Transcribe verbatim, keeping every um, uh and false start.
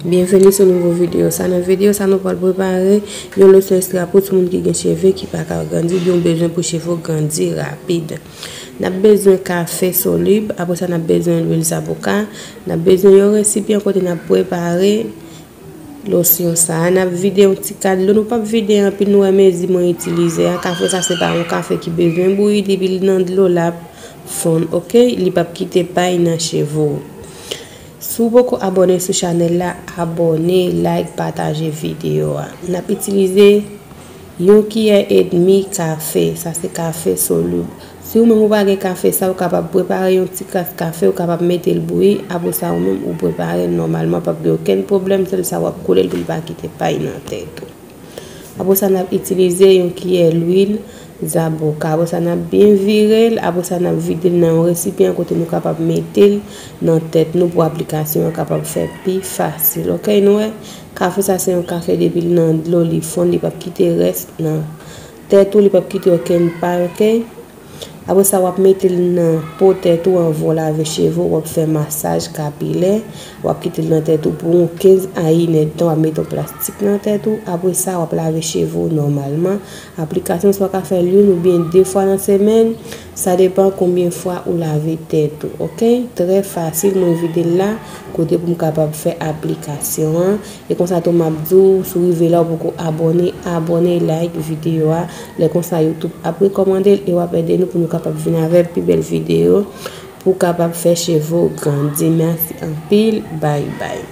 Byenveni sou nouvo videyo sa. Nan videyo sa, nou pral prepare yon losyon estra pou timoun ki gen cheve ki pa ka grandi, oubyen w bezwen pou cheve w grandi rapid. N ap bezwen kafe solib, apre sa n ap bezwen lwil zaboka, n ap bezwen yon resipyan kote n ap prepare losyon sa a. N ap vide yon ti ka dlo, nou p ap vide anpil, nou wè mezi mwen itilize a. Kafe sa se pa yon kafe ki bezwen bouyi, depi l nan dlo l ap fonn, oke? Li p ap kite pay nan cheve w. Si w poko abòne sou chanèl la, abòne, like, pataje videyo a. N ap itilize yon kiyè edmi kafe, sa se kafe solib. Si w menm ou pa gen kafe sa, ou kapab prepare yon ti kras kafe, ou kapab mete l bouyi, apre sa ou menm ou prepare l nòmalman, p ap gen okenn pwoblèm, sèl sa w ap koule l pou l pa kite pay nan tèt ou. Apre sa, n ap itilize yon kiyè lwil zaboka. Apre sa, n ap byen vire l. Apre sa, n ap vide l nan yon resipyan kote nou kapab mete l nan tèt nou pou aplikasyon an kapab fè pi fasil. Oke, nou wè, kafe sa se yon kafe depi l nan dlo, li fonn, li p ap kite rès nan tèt ou, li p ap kite okenn pay, oke? Apre sa, w ap mete l nan po tèt ou anvan w lave cheve w, w ap fè masaj kapilè, w ap kite l nan tèt ou pou yon kenz a inèdtan, w ap mete yon plastik nan tèt ou, apre sa, w ap lave cheve w nòmalman. Aplikasyon sa w ka fè l youn oubyen de fwa nan semèn, sa depann konbyen fwa ou lave tèt ou, oke? Trè fasil, mwen vide l la, kote pou m kapab fè aplikasyon an. E konsa tou m ap di w, si w rive la ou poko abòne, abòne, like videyo a. Lè konsa YouTube ap rekòmande l e w ap ede nou pou nou kapab vin avèk pi bèl videyo pou w kapab fè cheve w grandi. Mèsi anpil, bay bay.